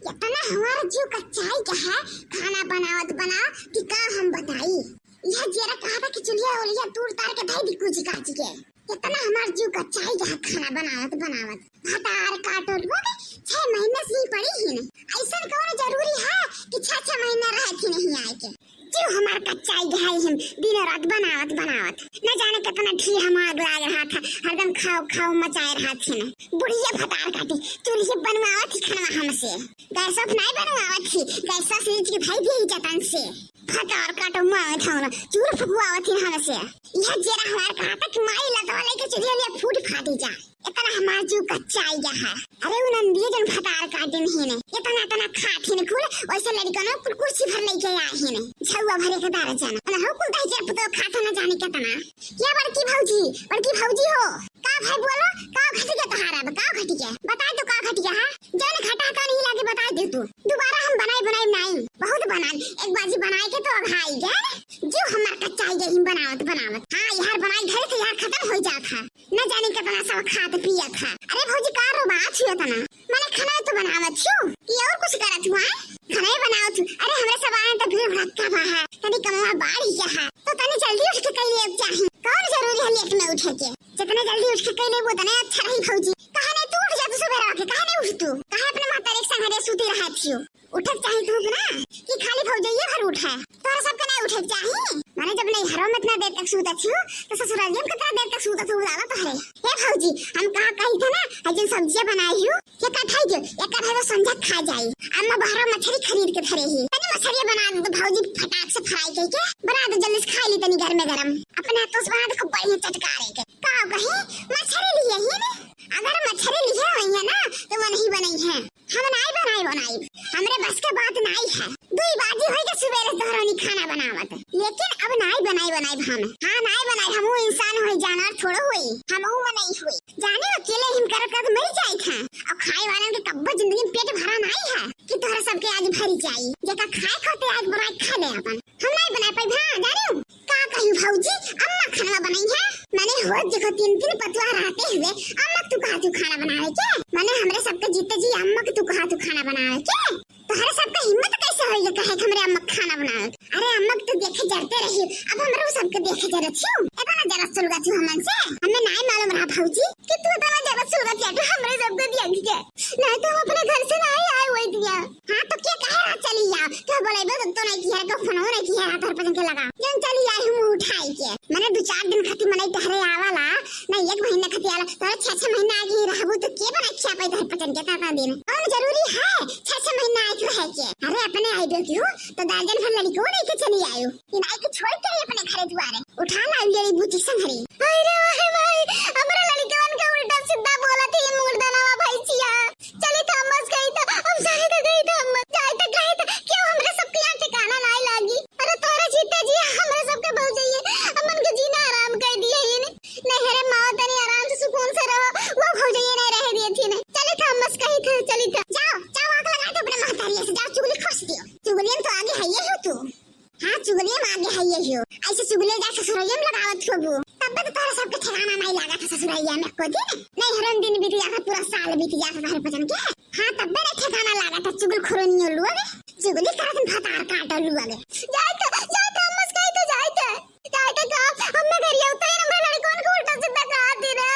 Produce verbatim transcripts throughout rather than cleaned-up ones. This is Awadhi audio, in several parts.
इतना हमार जीव कच्चाई गया है खाना बनावत बनावत कि का हम बताई। यह जेरा कहा था कि चुलिया उलिया तूर तार के धई दी कुछ काची के। इतना हमार जीव कच्चाई गया है खाना बनावत बनावत। भतार काटो लोग छह महीने से ही पड़ी ही नहीं। ऐसा कौन जरूरी है कि छह छह महीने रहे थी नहीं आए के। जीव हमार कच्चाई गया है हम दिन रात बनावत बनावत। न जाने कितना ढीर हम आग लाग रहा था, हरदम खाओ खाओ मचाए रहा थी न। बुढ़िया भतार काटी चूल्हे बनवावत थी खाना हमसे। गैस ऑफ नहीं बनवावत थी, गैस ऑफ सीज के भाई दिए जतन से। भतार काटो मांगत हो ना, चूल्हा फुकवावत थी हमसे। यह जेरा हमार कहा था कि माई लतवा लेके चुलिया लिया फूट फाटी जा। इतना हमार जीव कच्चाई गया है। अरे उ नंदिया जन भतार काटिन ही ने, इतना इतना खात ही ने कुल, वैसे लड़कनो कुल कुर्सी भर लेके आए ही ने, झौआ भरे के दर्जन। अरे हो कुल दही जन पुतो खात हो न जाने कितना। क्या बड़की भौजी, बड़की भौजी हो, का भाई बोलो, का घट गया तोहारा, का घट गया? बताए तो का घट गया है? जौन घटा है तो नहीं लागे बताए दे तू। दोबारा हम बनाई बनाई बनाई, बहुत बनान, एक बाजी बनाए के तो अघाई गए। जीव हमार कच्चाई गई हम बनावत बनावत। हाँ, यार बनाई धरे थे यार खत्म हो जात है। न जाने कितना सब खात पियत है। अरे भौजी का रोबात हुआ था ना, माने खाना तो बनावत छु कि और कुछ करत हुआ है? खाना ही बनावत छु। अरे हमरे सब आए तो भीड़ भड़क्का बा है, तनी कमवा बाढ़ गया है, तो तनी जल्दी उठ के कई लेब चाही। कौन जरूरी है लेट में उठे के? जितने जल्दी उठ के कई लेब उतने अच्छा रही भौजी। काहे नहीं तू उठ जा तू सुबह के, काहे नहीं उठ तू? काहे अपने महतारी के संगे सूती रहत हियो? उठक चाही तू ना कि खाली भौजइये भर उठे, तोहरा सबके नहीं उठक चाही? माने जब नैहरों में इतना देर तक सूतत हियो तो ससुरालियों में कितना देर तक सूतत हो जाला तोहरे? हे भौजी, हम कहा कही थे ना, आज दिन सब्जियां बनाई हूँ, ये कठाई जो, ये कठाई तो संझा खा जाई। अम्मा बाहर मछली खरीद के धरे ही, तनी मछली बना दे तो भौजी फटाक से फ्राई करके बना दे, जल्दी से खा ली तनी गर्मे गरम। अपने हाथों से बना दे खूब बढ़िया चटकारे के। का कही मछली लिए ही ने, अगर मछली लिए हुई है ना तो वो नहीं बनाई है। हम नाई बनाई बनाई, हमरे बस के बात नाई है। दुई बाजी होई के सुबेरे तोहरोनी खाना बनावत, लेकिन अब नाई बनाई बनाई हम। हाँ नाई बनाई, हमहू इंसान होई, जानवर थोड़ो होई, हमहू मनई होई। जाने अकेले हिम करत करत मर जाई था, और खाए वालन के कब्बो जिंदगी में पेट भरा नाई है कि तोहरा सबके आज भरी जाई। जेका खाए खाते आज बनाई खा ले अपन। हम नाई बनाई पाई, हाँ जाने का कही भौजी, अम्मा खाना बनाई है। माने हो देखो तीन तीन पतुआ रहते हुए अम्मा तू कहा तू खाना बनावे के? माने हमरे सबके जीते जी अम्मा के तू कहा तू खाना बनावे के? तोहरे सबके हिम्मत कैसे होई ये कहे कि हमरे अम्मा के खाना बनावे के? अरे अम्मा के तो देखे जरते रही, अब हमरो सबके देखे जरत छियो। इतना जरत सुलगत छियो हमन से। हमें नाई मालूम रहा भौजी कि तू इतना जरत सुलगत छियो हमरे सबके देख के। नहीं तो हम अपने घर से नहीं आए हुए दिया। हाँ तो क्या कहे रहा चली जाओ? तो बोले बे तो नहीं किया, तो फोन नहीं किया, तोहर पसंद के लगा। जन चली आई हूँ उठाई के। मने दो चार दिन खातिर मने टहरे आवाला, ना एक महीना खातिर आला। तोरा छह छह महीना आगे ही रहबू तो के बना खिया पाई तोहर पसंद के तना दिन? कौन जरूरी है छह छह महीना आए के रहे के? अरे अपने आई बे क्यों? तो दर्जन भर लड़की को लेके चली आयो। इन आई के छोड़ के अपने घरे दुआरे। उठा ला ले बुची संघरी। हाय रे हाय भाई, हमरा लड़कवन का उल्टा सीधा बोला थी मुर्दानवा भैंसिया। चली थॉमस गई तो हम सारे तो गई थॉमस। जाए तो गए तो क्यों हमरे सबके यहाँ ठिकाना नहीं लागी? अरे तोरे जीते जी हमरे सबके भौजइये हमन के जीना आराम कर दिए ही ने। नहीं हरे माँ तनी आराम से सुकून से रहो, वो भौजइये नहीं रह दिए थी ने। चली थॉमस कही थे, चली थे। जाओ, जाओ आग लगा दो अपने महतारी से, जाओ चुगली खोस दियो। चुगलियन तो आगे है ये हो तू। हाँ, चुगलिया में आगे है ये हो। ऐसे चुगलिया जा ससुरैया में लगावत होबू। तब तो तोहरा सबके ठिकाना नहीं लागा था ससुरैया में को दिन। नहीं हरन दिन बीत जाता, पूरा साल बीत जाता तोहरे पचन के। हाँ, तब भी नहीं ठिकाना लागा था चुगल खुरनियो लोग। चुगली करत भतार काटो लोग। जाए तो, जाए तो अम्मस कही तो जाए तो। जाए तो का, अम्मा गरिया उतरे न हमरा लड़कन को उल्टा सीधा कहा दे रे।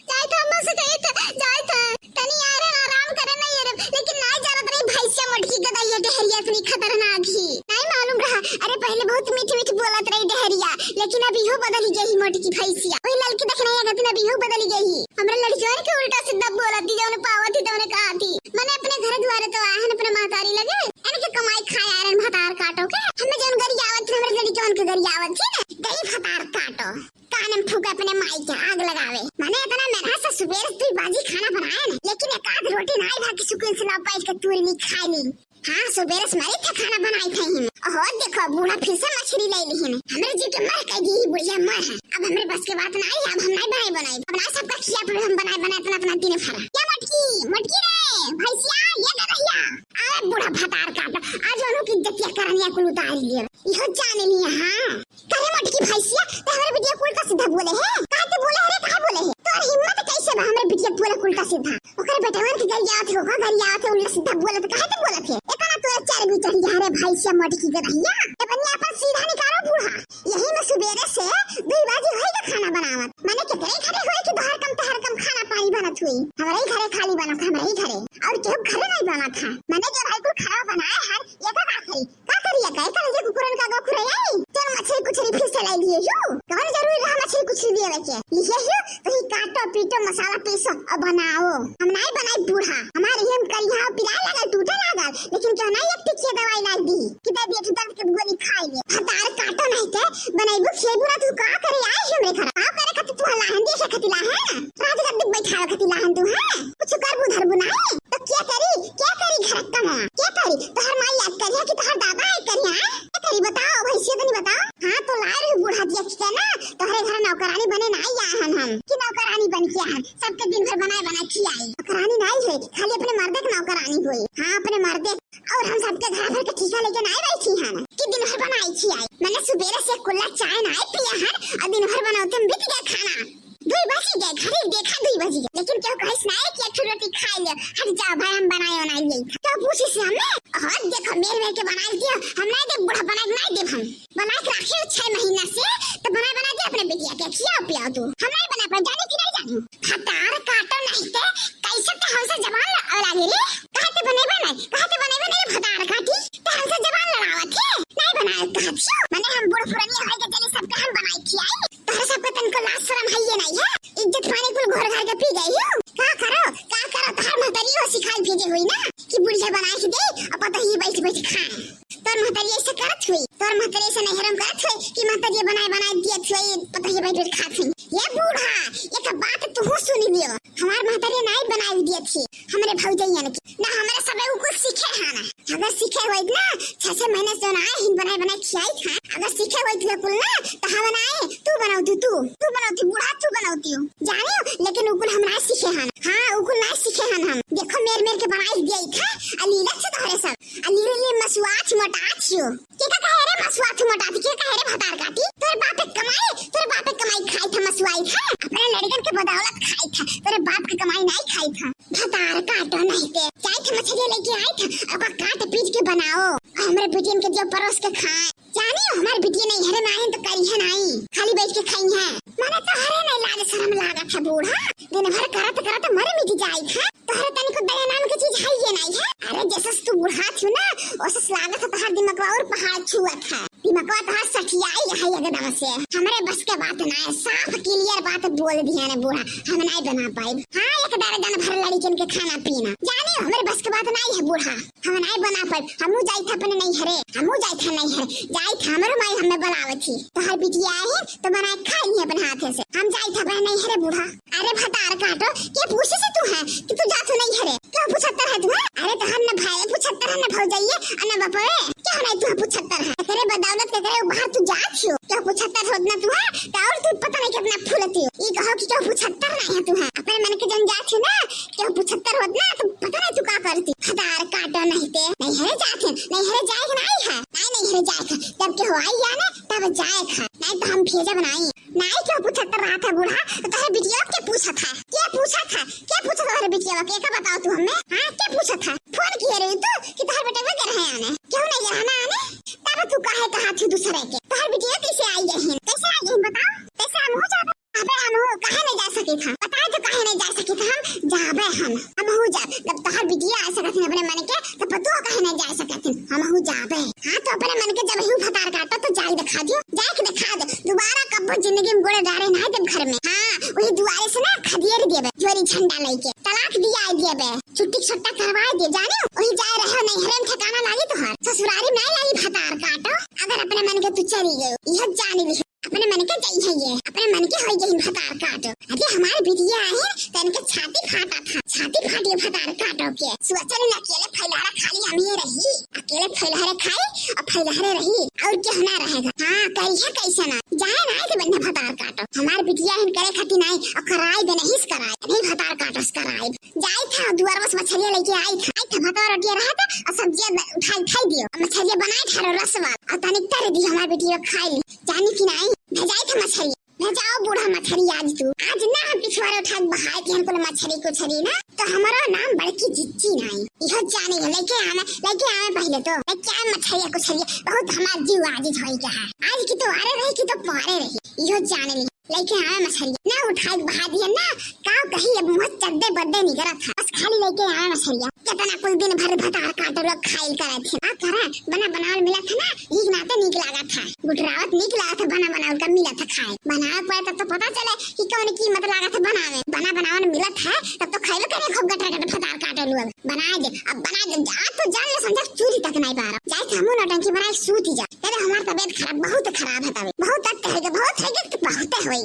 जाए तो अम्मा से कही तो, जाए तो। तनी यार आराम करे नहीं यार, लेकिन नहीं जानत रही भैंसिया मोटकी गदइया डहरिया इतनी खतरनाक ही। नहीं मालूम रहा। अरे पहले बहुत मीठ मीठ बोलत रही डहरिया, लेकिन अब इहो बदल गई ही मोटकी भैंसिया। वही ललकी देखने या गतिन अब इहो बदल गई ही। हमरा लड़कियों के उल्टा सीधा बोलत थी, जौन पावत थी तौने कहा थी। मने अपने घर द्वारे तो आए हैं अपने महतारी लगे। इनके कमाई खाए आ रहे भतार काटो के। हमें जौन गरियावत थी, हमरे लड़कियों के गरियावत थी ना, गई भतार काटो। कान में फूके अपने माई के आग लगावे। माने इतना मेहनत से सुबेर से दुई बाजी खाना बनाए ना, लेकिन एक आध रोटी ना आई भाग के सुकून से लाओ बैठ के तूरी नहीं खाए नहीं। हाँ, सुबेर से मरी थे खाना बनाए थे ही। ओहो, देखो, बूढ़ा फिर से मछली ले ली है। हमरे जी के मर कह दी ही बुढ़िया मर है। अब हमरे बस के बात ना आई, अब हम नहीं बनाए बनाए। अब ना सबका खिया पड़े हम बनाए बनाए इतना, इतना दिन भरा। क्या मटकी, मटकी रे, भैंसिया, ये कर रहिया। अरे बूढ़ा भतार काट, आज उन्हों की इज्जतिया करनिया कुल उतार लिया। इहो जाने नहीं, हाँ। करे मटकी भैंसिया, ते हमरे बिटिया को उल्टा सीधा बोले है? काहे ते बोले है रे, काहे बोले है? तो और हिम्मत कैसे बा हमरे बिटिया के बोले उल्टा सीधा? ओकर बेटवन के गरियावत है, ओकर गरियावत है, उल्टा सीधा बोलत, काहे तू बोलत है? इतना तोरे चर्बी चढ़ी है रे भैंसिया मोटकी गदहिया। ए बनिया अपन सीधा निकालो बूढ़ा। यही में सुबेरे से दुई बाजी होई का खाना बनावत। माने केकरे घरे होई कि तोहर कम तोहर कम खाना पानी बनत होई? हमरे ही घरे खाली बनत है, हमरे ही घरे। और केहू घरे नहीं बनत है। माने जो भाई कुल खाना बनाए हन, ये का का करी? का करी ये? का करी ये कुकुरन का गोखुरे आई? चल मछली कुछरी फिर से लाई लिए हूँ। कौन जरूरी रहा मछली कुछरी लिए के? लिए हूँ, तो ही काटो, पीटो, मसाला पीसो और बनाओ। हम नहीं बनाई बूढ़ा। हमारे ही हम करिया पिराए लागल, टूटे लागल, लेकिन क्यों नहीं एक टिकिया दवाई लाई दी कि दे दिए कि दर्द के गोली खाई ले। भतार काटो नहीं ते, बनैबू खेबू ना, तू का करे आई हमरे घर? का करे खातिर तू लाहन देखे खातिर लाहन? रात गद्दी बैठावे खातिर लाहन तू है? कुछ करबू धरबू नहीं? तो क्या करी, क्या करी घर का माँ? क्या करी? तोहर माई याद करिया कि तोहर दादा याद करिया? क्या करी बताओ, भैंसिया तनी बताओ। हाँ, तो लाए रही बूढ़ा दिया के ना, तोहरे घर नौकरानी बने ना आया हन हम, कि नौकरानी बन के आए, सबके दिन भर बनाए बनाए खियाई। नौकरानी नहीं है, खाली अपने मर्दे के नौकरानी हुई। हाँ, अपने मर्दे। और हम सबके घर भर के ठीका लेके नहीं बैठी हन कि दिन भर बनाई खियाई। मैंने सुबेरे से कुल्ला चाय नहीं पिया हन और दिन भर बनाते में बीत गया खाना। दुई बजी गए, घड़ी देखा दुई बजी गए, लेकिन केहू कहिस ना कि एक ठो रोटी खाई ले, हट जा भाई, हम बनाए बनाए ले। तो पूछी से हमें, हाँ देखो मेर मेर के बनाए दिया, हम नहीं देब बूढ़ा, बनाए नहीं देब हम। बनाए के रखे हो छह महीना से, तो बनाए बनाए दे अपने बिटिया के, खियाओ पियाओ तू। हम नहीं बना पाए, जाने कि नहीं जाने? भतार काटो नहीं ते, कैसे ते हमसे जबान लड़ावे लागे रे? कहा ते बनेबे नहीं, कहा ते बनेबे नहीं रे भतार काटी, ते हमसे जबान लड़ावत है, नहीं बनाए कहत छो। माने हम बूढ़ पुरानी होए के चली सबके हम बनाए खियाई। तोहरे सबके तनको लाज शरम है ये नहीं है? इज्जत पानी कुल घोर घार के पी गई हो। का करो, का करो, तोहर महतरी हो सिखाई भेजे हुई ना कि बुढ़िया बनाए के दे, अब पता ही बैठ बैठ खाए। तोर महतरी ऐसे करत हुई, तोर महतरी ऐसे नैहरम करत हुई कि महतरी बनाए बनाए दियत हुई, पता ही बैठ बैठ खात हुई। ये बूढ़ा, एक बात तू सुनी लियो, हमार महतरी नाई बनाए दियत थी हमरे भौजैयन के, ना हमरे सबे उ कुछ सीखे है ना। अगर सीखे होइत ना, छह छह महीने से ना हिन बनाए बनाए खियाई था, अगर सीखे होइत ना कुल ना, तो हम ना आए, तू बनाओ तू, तू, तू बनाओ तू, बूढ़ा तू बनाओ तू। जाने हो, लेकिन उ कुल हम ना सीखे हन। हाँ, उ कुल ना सीखे हन हम। देखो मेर मेर के बनाई दिया था, अलीला से तोहरे सब। अलीला ले मसुआछ मोटाछ हो। के का कहे रे मसुआछ मोटाछ, के कहे रे भतार काटी? तोरे बाप के कमाई, तोरे बाप के कमाई खाई था मसुआई था। अपने लड़कन के बदौलत खाई था, तोरे बाप के कमाई नहीं खाई था। भतार काटो नहीं ते। जाई थे मछली लेके आई था, ओका काट पीट के बनाओ। हमरे बिटियन के जो परोस के खाए। जानी हो, हमार बिटिया नैहरे में आई तो करी है नहीं, खाली बैठ के खाई है। माने तोहरे नहीं लाज शरम लागत है बूढ़ा, दिन भर करत करत मर मिट जाई है। तोहरे तनिको दया नाम के चीज है ये नहीं है। अरे जैसे तू बूढ़ा थी ना, वैसे लागत है तोहर दिमागवा और पहाड़ छुअत है। दिमागवा तोहर सठियाई है एकदम से। हमरे बस के बात ना है, साफ clear बात बोल दिया ने बूढ़ा, हम नहीं बना पाई। हाँ, एक दर्जन भर लड़कियन के खाना पीना। जानी हो, हमरे बस के बात नहीं है बूढ़ा। हम नाई बना पाइब, हमहू जाई था अपने नैहरे, हमहू जाई था नैहरे, जाई था, हमरो माई हमें बुलावत थी। तोहर बिटिया आई तो बनाए खाई नहीं अपने हाथे से, हम जाई था अपने नैहरे बूढ़ा। अरे भतार काटो, के पूछे से तू है कि तू जात हो नैहरे? क्यों पूछतर है तू है? अरे तोहर न भाई पूछतर है, न भौजाइये, और न बपवे, क्या नहीं तू पूछतर है? तेरे बदौलत के करे बाहर तू जात हो, क्यों पूछतर होत ना तू है? तो और तू पता नहीं कितना फूलती हो। ई कहो कि क्यों पूछतर नहीं है तू है, अपने मन के जन जात हो ना, क्यों पूछतर होत ना, तो पता नहीं तू का करती। भतार काटो नहीं ते, नैहरे जात है, नैहरे जाए के नहीं है, नहीं नैहरे जाए के, जब के हो आई या ना, तब जाए के, नहीं तो हम भेजब नहीं। नहीं क्यों पूछतर रहा था बूढ़ा, तो तोहरे बिटिया के पूछा था, के पूछा था, के पूछा था तोहरे बिटिया के, का बताओ तू हमें, हाँ, के पूछा था? फोन किए रही तू कि तोहर बेटा के रहे आने, क्यों नहीं रहना आने, तब तू काहे कहा थी दूसरे के, तोहर बिटिया कैसे आई है, कैसे आई है बताओ, कैसे हम हो जाबे? अबे हम हो, काहे नहीं जा सके था? बताए तो काहे नहीं जा सके था हम? जाबे हम, हम हो जाब। जब तोहर बिटिया आ सकत है अपने मन के, तो पतुआ काहे नहीं जा सकत है? हम हो जाबे। हाँ, तो अपने मन के जब ही भतार काटो, तो जाई दिखा दियो, जाए के दिखा दे। दोबारा कब्बो जिंदगी में गोड़े डारे ना देब घर में। हाँ, वही दुआरे से ना खदेड़ देबे, जोरी झंडा लेके। तलाक दिया देबे, छुट्टी छट्टा करवा दे, जाने? वही जाए रहे, नैहरे में ठिकाना लागी तोहर, ससुरारी में नहीं लागी भतार काटो। अगर अपने मन के तू चली गई, यह जान ली। अपने मन के जई है ये, अपने मन के होई गई भतार काटो। अरे हमारे बिटिया है, तो इनके छाती फाटा था, छाती फाटी भतार काटो के। सोचल न अकेले फैलहरा खाली हम ही रही, अकेले फैलहरे खाई और फैलहरे रही, और केहू ना रहेगा। हाँ, करी है कैसे ना, जाए ना तो बन्ने भतार काटो। हमारे बिटिया है करे खाती नहीं, और कराई दे नहीं कराई, नहीं भतार काटो से कराई। जाई था दुआरवा से मछरिया लेके आई था, आई था भतार रोटिया रहा था, और सब्जिया ब-, उठाई, उठाई दियो, और मछरिया बनाई था रसवा, और तनिक तर दी हमारे बिटिया खाई ली, जानी कि नहीं, भेजाई था मछरिया। जाओ बूढ़ा मछरी, आज तू, आज ना हम पिछवारे उठाए बहाए के हमको मछरी कुछरी ना, तो हमारा नाम बड़की जिच्ची नाई। इहो जाने के लेके आवे, लेके आवे पहले तो। लेके आवे मछरिया कुछरिया, बहुत हमार जीव आजिज होई के है। आज की तो आरे रही, की तो पारे रही। इहो जाने ले, लेके आवे मछरिया। ना उठाए बहा दिया ना, का कही अब मुँह चड्डे बड्डे निकरत है। बस खाली लेके आवे मछरिया। कितना कुल दिन भर भतार काटे लोग खाइल करत है। का करे? बना बनावल मिलत है ना, यही नाते नीक लागत है। गुटरावत नीक लागत है, बना बनावल का मिलत है खाए। बनावे पड़े तब तो पता चले कि कौन कीमत लागत है बनावे। बना बनावल मिलत है तब तो खाइबे करे खूब गटर गटर भतार काटे लोग। बनाए दे, अब बनाए दे। आज तो जान ले समझा चूल्ही तक नहीं बारा। जाए थे हमू नौटंकी बनाए सूती जा। तेरे हमार तबीयत खराब, बहुत खराब है तबीयत। बहुत तक कहेगा, बहुत है कि बहुत है।